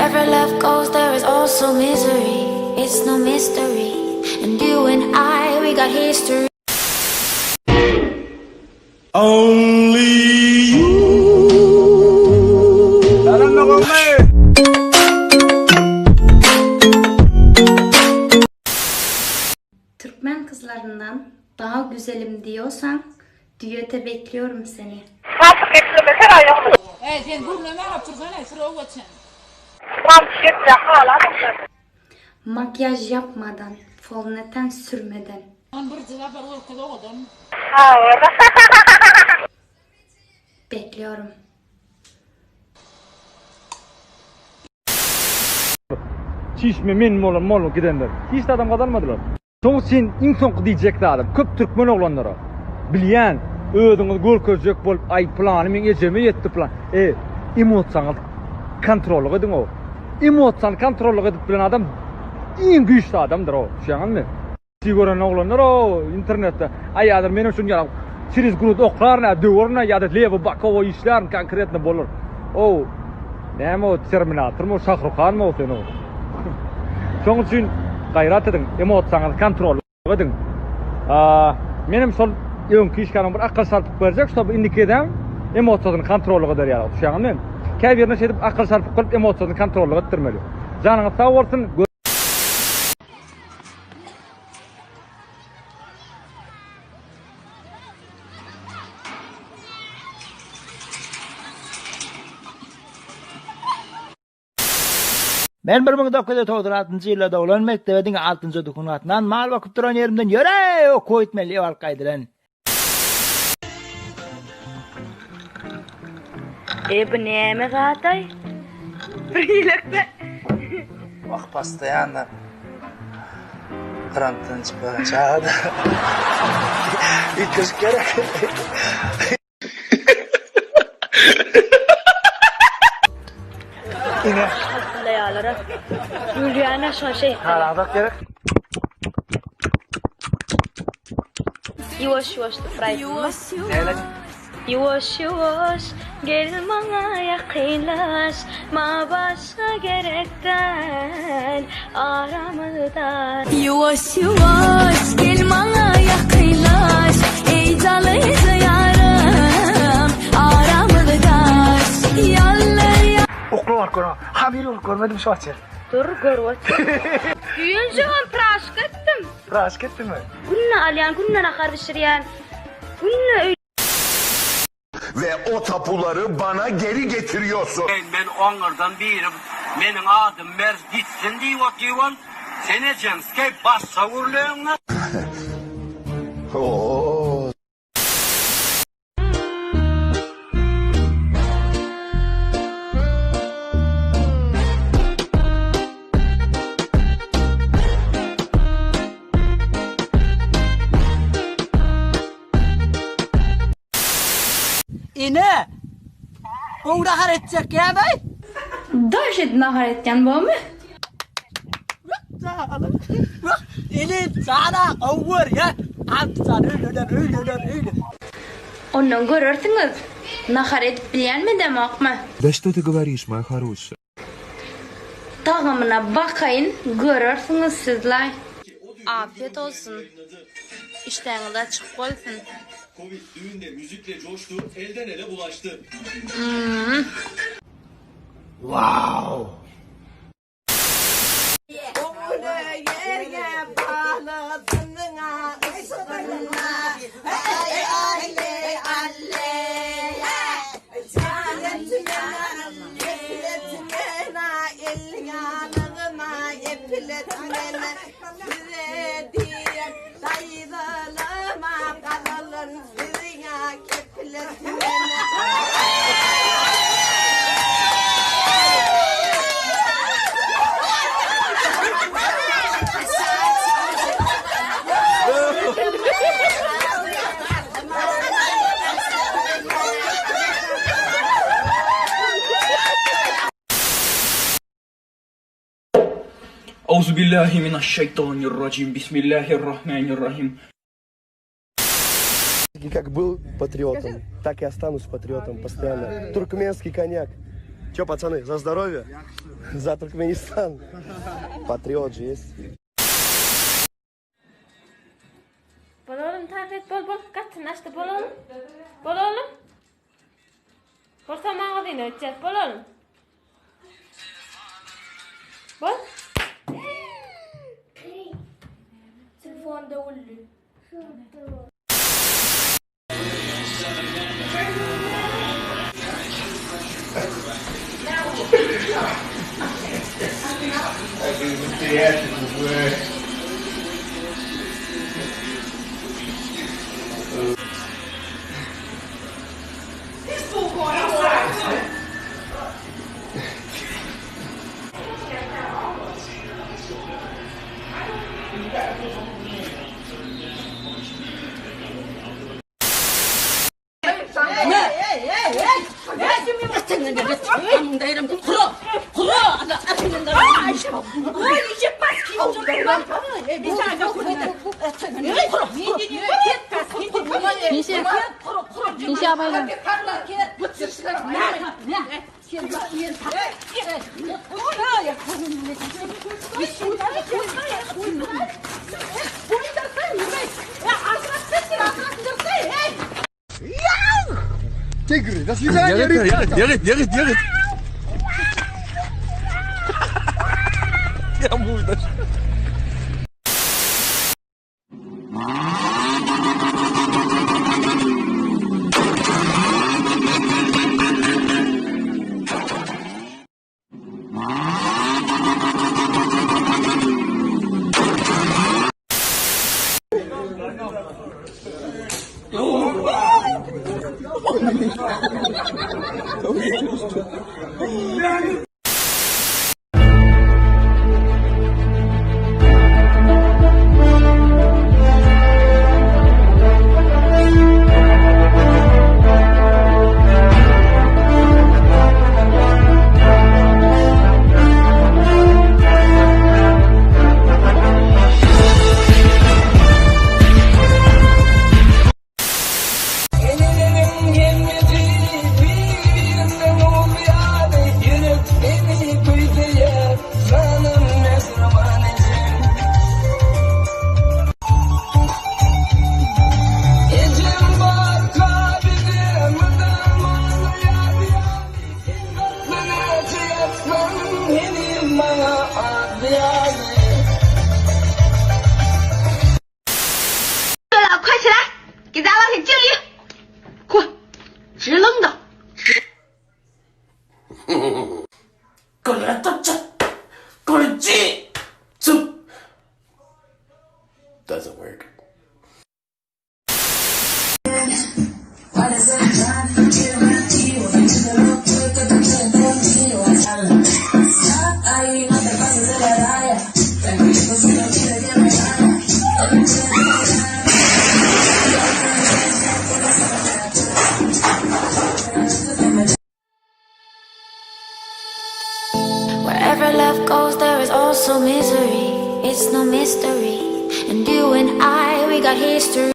Wherever love goes, there is also misery. It's no mystery. And you and I, we got history. Türkmen gyzlaryndan daha güzelim diyorsan düete bekliyorum seni. Eý sen gürleme otursana şura geçen. Makyaj yapmadan, fondöten sürmeden. On bir jyga bir görkez owadan. Bekliyorum. Çişme men bolan mol gidenler. Hiç adam gazanmadylar. Şoň üçin iň soňky diýjek zadym köp türkmen oglanlara bilýän özüňizi görkezjek bolup aý pylany meň ejeme ýetdi pylan e emosiýaňyzy kontrollyk ediň o emosiýany kontrollyk edip bilen adam iň güýçli adamdyr o düşýäňizmi? Sizi gören oglanlar o internetde aý ýa-da menem şuny ýaly çerez grud oklaryn ýa döwerin ýa-da lewo bakowo işlärin konkretno bolar. O näme o terminatormy o şahruhanmy o sen o. Şoň üçin gaýrat ediň emosiýaňyzy kontrol ediň. Menem şol öňki işgäriň bir akyl şarpyk berjek şo indiki gezegem emosiýasyny kontrollyk eder ýaly düşýäňizmi? Käbirine şeýdip akyl şarpyk berip emosiýasyny kontrollyk etdirmeli. Janyňyz sag bolsun. Men 1996-njy ýylda doglan, mekdebe diňe altynjy dükün gatnan, mal bakyp duran ýerimden ýöre, okuwa gitmeli diýip alyp gaýdylan. E bu näme zataý? Bir ýelekde. Wah postoýanno Grantdan çykyp baran çagada. Üýtgeşik gerek. Ine. Hallaýalara. Gülýäne şo şey. Harazak gerek. Ýuwaş ýuwaş diýip aýdylmaz. Ýuwaş ýuwaş gel maňa ýakynlaş Maňa başga gerek däl aramyzda. Ýuwaş ýuwaş gel maňa ýakynlaş Eý jalyja ýarym aramyz daş Ýaly Uklap alyp görme. Hamyr bolup görmedim şu wagt. Dur görüp otur. Düýnjigem praşka etdim. Praşka etdiňmi? Günde alýan, günde nahar bişirýän. Günde öý. Ve o tapuları bana geri getiriyorsun. Men oňlardan birim meniň adym ber gitsin diýip otyban sen ejeňskey başga gürleýäňle. Oo. Ene! Gowy nahar etjek ýa-baý? Daş et nahar etýän bormy? Elim jana gowy görýä. Altyjan öýlenen öýlenen öýlen. Ondan görersiňiz. Nahar edip bilýänmi edemokmy? Da что ты говоришь, моя хорошая. Tagamyna bakaýyn görersiňiz sizlaý. Afiyet olsun. Işdäňiz açyk bolsun. Hum. Wow! Auzubillahi minaş-şeýtanir-rajim. Bismillahir-rahmanir-rahim. Как был патриотом, так и останусь патриотом постоянно. Туркменский коньяк. Ço, patsany, za zdorowýe. Za Türkmenistan. Patriot же есть. Bol oglum tans et bol bol gatyny açdy bol oglum. Bol oglum. Bolsa maňa ötjek bol oglum. Bol. Telefon döwüldi. 对了，快起来，给咱老铁敬礼！快，直愣的。 Doesn't work. Wherever love goes, there is also misery. It's no mystery. And you and I, we got history.